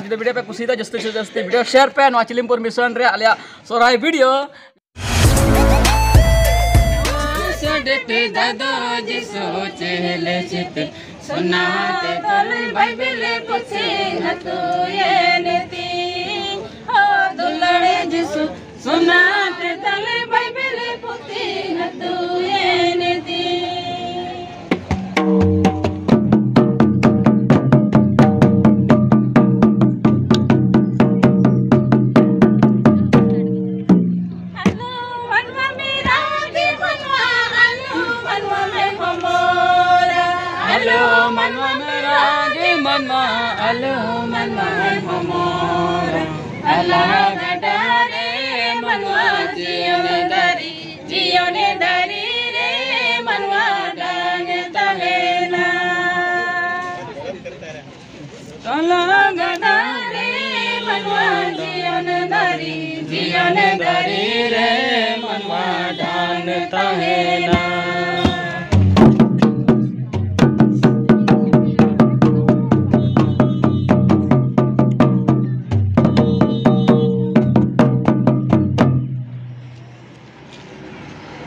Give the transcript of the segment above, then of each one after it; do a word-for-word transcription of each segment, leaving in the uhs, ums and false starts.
ᱡᱩᱫᱤ video ᱯᱮ ᱠᱩᱥᱤᱭᱮᱫᱟ, ᱡᱟᱹᱥᱛᱤ ᱥᱮ ᱡᱟᱹᱥᱛᱤ video share ᱯᱮ ᱱᱚᱣᱟ ᱪᱤᱞᱤᱢᱯᱩᱨ mission ᱨᱮ ᱟᱞᱮᱭᱟᱜ ᱥᱚᱦᱨᱟᱭ video᱾ ᱥᱟᱰᱮ ᱯᱮ ᱫᱟᱫᱟ ᱡᱤᱥᱩ ᱪᱮᱦᱞᱮ ᱪᱤᱛᱟᱹᱨ, ᱥᱚᱱᱟ ᱛᱮ ᱛᱚᱞᱮ ᱵᱟᱭᱵᱮᱞ ᱯᱩᱛᱷᱤ ᱱᱟᱛᱩᱭᱮᱱ ᱛᱤᱧ᱾ ᱦᱚ ᱫᱩᱞᱟᱹᱲ ᱡᱤᱥᱩ, ᱥᱚᱱᱟ ᱛᱮ ᱛᱚᱞᱮ ᱵᱟᱭᱵᱮᱞ ᱯᱩᱛᱷᱤ ᱱᱟᱛᱩᱭᱮᱱ ᱛᱤᱧ᱾ ᱟᱞᱚ ᱢᱟᱱᱣᱟ ᱢᱮ ᱨᱟᱜᱮ ᱢᱟᱱᱣᱟ, ᱟᱞᱚ ᱢᱟᱱᱣᱟ ᱢᱮ ᱦᱚᱢᱚᱨᱟ᱾ ᱟᱞᱚ ᱢᱟᱱᱣᱟ ᱢᱮ ᱨᱟᱜᱮ ᱢᱟᱱᱣᱟ, ᱟᱞᱚ ᱢᱟᱱᱣᱟ ᱢᱮ ᱦᱚᱢᱚᱨᱟ᱾ ᱟᱞᱟ ᱜᱟᱰᱟ ᱨᱮ ᱢᱟᱱᱣᱟ ᱡᱤᱭᱚᱱ ᱫᱟᱨᱮ, ᱡᱤᱭᱚᱱ ᱫᱟᱨᱮ ᱨᱮ ᱢᱟᱱᱣᱟ ᱰᱟᱝ ᱛᱟᱦᱮᱱᱟ᱾ ᱛᱟᱞᱟ ᱜᱟᱰᱟ ᱨᱮ ᱢᱟᱱᱣᱟ ᱡᱤᱭᱚᱱ ᱫᱟᱨᱮ, ᱡᱤᱭᱚᱱ ᱫᱟᱨᱮ ᱨᱮ ᱢᱟᱱᱣᱟ ᱰᱟᱝ ᱛᱟᱦᱮᱱᱟ᱾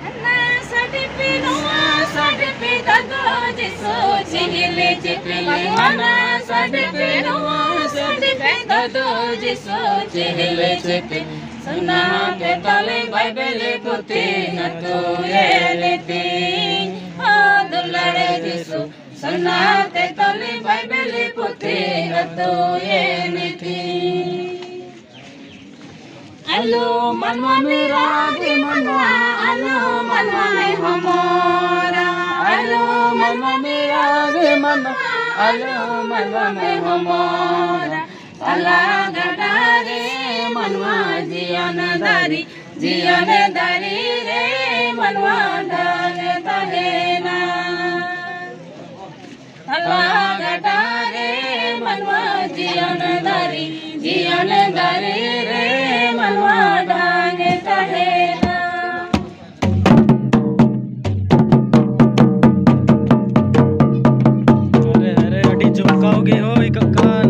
ᱦᱟᱱᱟ ᱥᱟᱰᱮ ᱯᱮ, ᱱᱚᱣᱟ ᱥᱟᱰᱮ ᱯᱮ, ᱫᱟᱫᱟ ᱡᱤᱥᱩ ᱪᱮᱦᱞᱮ ᱪᱮᱯᱮᱞᱮ᱾ ᱦᱟᱱᱟ ᱥᱟᱰᱮ ᱯᱮ, ᱱᱚᱣᱟ ᱥᱟᱰᱮ ᱯᱮ, ᱫᱟᱫᱟ ᱡᱤᱥᱩ ᱪᱮᱦᱞᱮ ᱪᱮᱯᱮᱞᱮ᱾ ᱥᱚᱱᱟ ᱛᱮ ᱛᱟᱞᱮ ᱵᱟᱭᱵᱮᱞ ᱯᱩᱛᱷᱤ ᱱᱟᱛᱩᱭᱮᱱ ᱛᱤᱧ᱾ ᱦᱚ ᱫᱩᱞᱟᱹᱲ ᱡᱤᱥᱩ, ᱥᱚᱱᱟ ᱛᱮ ᱛᱟᱞᱮ ᱵᱟᱭᱵᱮᱞ ᱯᱩᱛᱷᱤ ᱱᱟᱛᱩᱭᱮᱱ ᱛᱤᱧ᱾ ᱟᱞᱚ ᱢᱟᱱᱣᱟ ᱢᱮ ᱨᱟᱜᱮ ᱢᱟᱱᱣᱟ, ᱟᱞᱚ ᱢᱟᱱᱣᱟ ᱢᱮ ᱦᱚᱢᱚᱨᱟ᱾ ᱟᱞᱚ ᱢᱟᱱᱣᱟ ᱢᱮ ᱨᱟᱜᱮ ᱢᱟᱱᱣᱟ, ᱟᱞᱚ ᱢᱟᱱᱣᱟ ᱢᱮ ᱦᱚᱢᱚᱨᱟ᱾ ᱛᱟᱞᱟ ᱜᱟᱰᱟ ᱨᱮ ᱢᱟᱱᱣᱟ ᱡᱤᱭᱚᱱ ᱫᱟᱨᱮ, ᱡᱤᱭᱚᱱ ᱫᱟᱨᱮ ᱨᱮ ᱢᱟᱱᱣᱟ ᱰᱟᱝ ᱛᱟᱦᱮᱱᱟ᱾ ᱛᱟᱞᱟ ᱜᱟᱰᱟ ᱨᱮ ᱢᱟᱱᱣᱟ ᱡᱤᱭᱚᱱ ᱫᱟᱨᱮ, ᱡᱤᱭᱚᱱ ᱫᱟᱨᱮ ᱨᱮ ᱢᱟᱱᱣᱟ ᱰᱟᱝ ᱛᱟᱦᱮᱱᱟ᱾ ᱟᱨᱮ, ᱟᱨᱮ, ᱟᱹᱰᱤ ᱡᱚᱢᱠᱟᱣ ᱜᱮ ᱦᱩᱭ ᱠᱟᱜ ᱠᱟᱱ᱾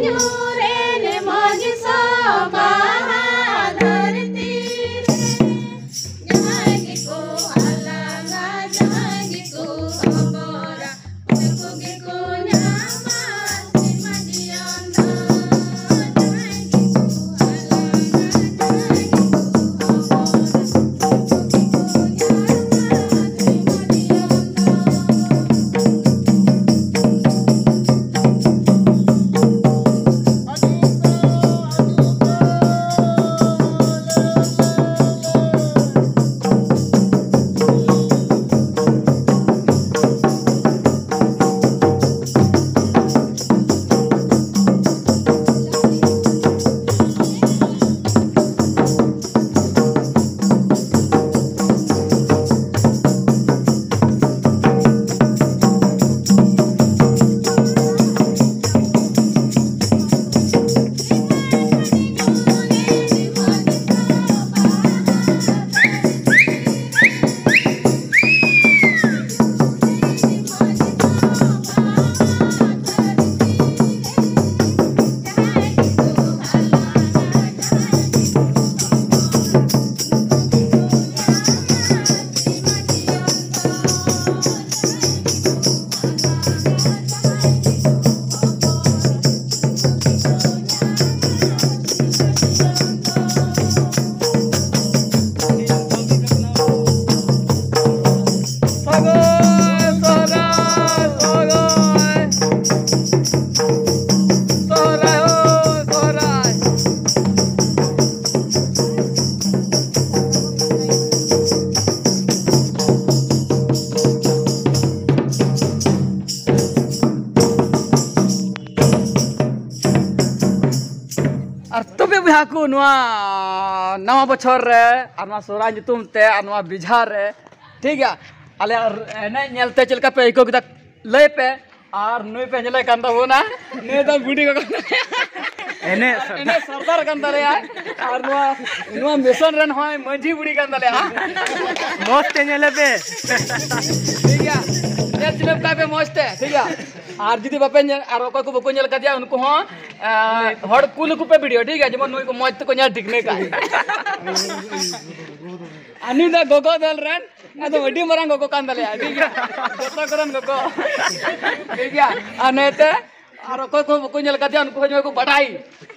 ᱧᱩᱨᱮᱱ ᱢᱚᱡᱽ ᱥᱚᱵᱷᱟ ᱫᱷᱟᱹᱨᱛᱤ ᱨᱮ, ᱡᱟᱦᱟᱸᱭ ᱜᱮᱠᱚ ᱟᱞᱟᱝᱟ, ᱡᱟᱦᱟᱸᱭ ᱜᱮᱠᱚ ᱦᱚᱵᱚᱨᱟ, ᱩᱱᱠᱩ ᱜᱮᱠᱚ ᱧᱟᱢᱟ ᱥᱤᱢᱟᱹ ᱡᱤᱭᱚᱱ ᱫᱚ᱾ ᱡᱟᱦᱟᱸᱭ ᱜᱮᱠᱚ ᱟᱞᱟᱝᱟ, ᱡᱟᱦᱟᱸᱭ ᱜᱮᱠᱚ ᱦᱚᱵᱚᱨᱟ, ᱩᱱᱠᱩ ᱜᱮᱠᱚ ᱧᱟᱢᱟ ᱥᱤᱢᱟᱹ ᱡᱤᱭᱚᱱ ᱫᱚ᱾ ᱥᱚᱦᱨᱟᱭ, ᱥᱚᱦᱨᱟᱭ, ᱥᱚᱦᱨᱟᱭ, ᱦᱳᱭ, ᱥᱚᱦᱨᱟᱭ᱾ ᱟᱨ ᱛᱚᱵᱮ ᱵᱚᱭᱦᱟ ᱠᱚ, ᱱᱚᱣᱟ ᱱᱟᱣᱟ ᱵᱚᱪᱷᱚᱨ ᱨᱮ ᱟᱨ ᱱᱚᱣᱟ ᱥᱚᱦᱨᱟᱭ ᱧᱩᱛᱩᱢ ᱛᱮ ᱟᱨ ᱱᱚᱣᱟ ᱵᱮᱡᱷᱟ ᱨᱮ, ᱴᱷᱤᱠ ᱜᱮᱭᱟ, ᱟᱞᱮᱭᱟᱜ ᱮᱱᱮᱡ ᱧᱮᱞ ᱛᱮ ᱪᱮᱫ ᱞᱮᱠᱟ ᱯᱮ ᱟᱹᱭᱠᱟᱹᱣ ᱠᱮᱫᱟ ᱞᱟᱹᱭ ᱯᱮ᱾ ᱟᱨ ᱱᱩᱭ ᱯᱮ ᱧᱮᱞᱮ ᱠᱟᱱ ᱛᱟᱵᱚᱱᱟ, ᱱᱩᱭ ᱫᱚ ᱵᱩᱰᱷᱤ ᱜᱚᱜᱚ ᱠᱟᱱᱟᱭ᱾ ᱮᱱᱮᱡ ᱥᱟᱨᱫᱟᱨ᱾ ᱮᱱᱮᱡ ᱥᱟᱨᱫᱟᱨ ᱠᱟᱱ ᱛᱟᱞᱮᱭᱟ᱾ ᱟᱨ ᱱᱚᱣᱟ, ᱱᱚᱣᱟ ᱢᱤᱥᱚᱱ ᱨᱮᱱ ᱦᱚᱸᱭ ᱢᱟᱹᱡᱷᱤ ᱵᱩᱲᱦᱤ ᱠᱟᱱ ᱛᱟᱞᱮᱭᱟ᱾ ᱢᱚᱡᱽ ᱛᱮ ᱧᱮᱞᱮ ᱯᱮ᱾ ᱴᱷᱤᱠ ᱜᱮᱭᱟ᱾ ᱧᱮᱞ ᱪᱤᱱᱦᱟᱹᱯ ᱠᱟᱭ ᱯᱮ ᱢᱚᱡᱽ ᱛᱮ, ᱴᱷᱤᱠ ᱜᱮᱭᱟ? ᱟᱨ ᱡᱩᱫᱤ ᱵᱟᱯᱮ ᱧᱮᱞ, ᱟᱨ ᱚᱠᱚᱭ ᱠᱚ ᱵᱟᱠᱚ ᱧᱮᱞ ᱠᱟᱫᱮᱭᱟ, ᱩᱱᱠᱩ ᱦᱚᱸ ᱟᱨ ᱦᱚᱲ ᱠᱩᱞ ᱟᱠᱚ ᱯᱮ ᱵᱷᱤᱰᱤᱭᱳ, ᱴᱷᱤᱠ ᱜᱮᱭᱟ? ᱡᱮᱢᱚᱱ ᱱᱩᱭ ᱠᱚ ᱢᱚᱡᱽ ᱛᱮᱠᱚ ᱧᱮᱞ ᱴᱷᱤᱠ ᱠᱟᱭ᱾ ᱟᱨ ᱱᱩᱭ ᱫᱚ ᱜᱚᱜᱚ ᱫᱚᱞ ᱨᱮᱱ ᱟᱫᱚ ᱟᱹᱰᱤ ᱢᱟᱨᱟᱝ ᱜᱚᱜᱚ ᱠᱟᱱ ᱛᱟᱞᱮᱭᱟ, ᱴᱷᱤᱠ ᱜᱮᱭᱟ? ᱡᱚᱛᱚ ᱠᱚᱨᱮᱱ ᱜᱚᱜᱚ, ᱴᱷᱤᱠ ᱜᱮᱭᱟ? ᱟᱨ ᱱᱚᱛᱮ ᱟᱨ ᱚᱠᱚᱭ ᱠᱚ ᱵᱟᱠᱚ ᱧᱮᱞ ᱠᱟᱫᱮᱭᱟ, ᱩᱱᱠᱩ ᱦᱚᱸ ᱡᱮᱢᱚᱱ ᱠᱚ ᱵᱟᱰᱟᱭ᱾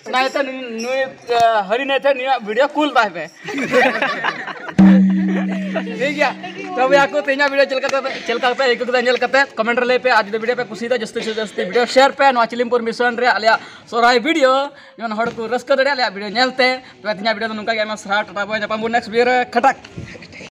ᱚᱱᱟ ᱤᱭᱟᱹᱛᱮ ᱱᱩᱭ, ᱱᱩᱭ, ᱟᱨ, ᱦᱟᱹᱨᱤ ᱱᱟᱹᱭ ᱴᱷᱮᱱ ᱱᱩᱭᱟᱜ ᱵᱷᱤᱰᱤᱭᱳ ᱠᱩᱞ ᱛᱟᱭ ᱯᱮ᱾ ᱴᱷᱤᱠ ᱜᱮᱭᱟ? ᱛᱚᱵᱮ ᱟᱠᱚ ᱛᱮᱦᱮᱧᱟᱜ ᱵᱷᱤᱰᱤᱭᱳ ᱪᱮᱫ ᱞᱮᱠᱟ ᱯᱮ, ᱪᱮᱫ ᱞᱮᱠᱟ ᱯᱮ ᱟᱹᱭᱠᱟᱹᱣ ᱠᱮᱫᱟ ᱧᱮᱞ ᱠᱟᱛᱮ, ᱠᱚᱢᱮᱱᱴ ᱨᱮ ᱞᱟᱹᱭ ᱯᱮ᱾ ᱟᱨ ᱡᱩᱫᱤ ᱵᱷᱤᱰᱤᱭᱳ ᱯᱮ ᱠᱩᱥᱤᱭᱮᱫᱟ, ᱡᱟᱹᱥᱛᱤ ᱥᱮ ᱡᱟᱹᱥᱛᱤ ᱵᱷᱤᱰᱤᱭᱳ ᱥᱮᱭᱟᱨ ᱯᱮ᱾ ᱱᱚᱣᱟ ᱪᱤᱞᱤᱢᱯᱩᱨ ᱢᱤᱥᱚᱱ ᱨᱮ ᱟᱞᱮᱭᱟᱜ ᱥᱚᱦᱨᱟᱭ ᱵᱷᱤᱰᱤᱭᱳ ᱡᱮᱢᱚᱱ ᱦᱚᱲ ᱠᱚ ᱨᱟᱹᱥᱠᱟᱹ ᱫᱟᱲᱮᱭᱟᱜ, ᱟᱞᱮᱭᱟᱜ ᱵᱷᱤᱰᱤᱭᱳ ᱧᱮᱞᱛᱮ᱾ ᱛᱚᱵᱮ ᱛᱮᱦᱮᱧᱟᱜ ᱵᱷᱤᱰᱤᱭᱳ ᱫᱚ ᱱᱚᱝᱠᱟ ᱜᱮ ᱟᱭᱢᱟ ᱥᱟᱨᱦᱟᱣ, ᱴᱟᱴᱟ ᱵᱟᱭ, ᱧᱟᱯᱟᱢ ᱵᱚᱱ ᱱᱮᱠᱥᱴ ᱵᱷᱤᱰᱤᱭᱳ ᱨᱮ, ᱠᱷᱟᱴᱟᱠ᱾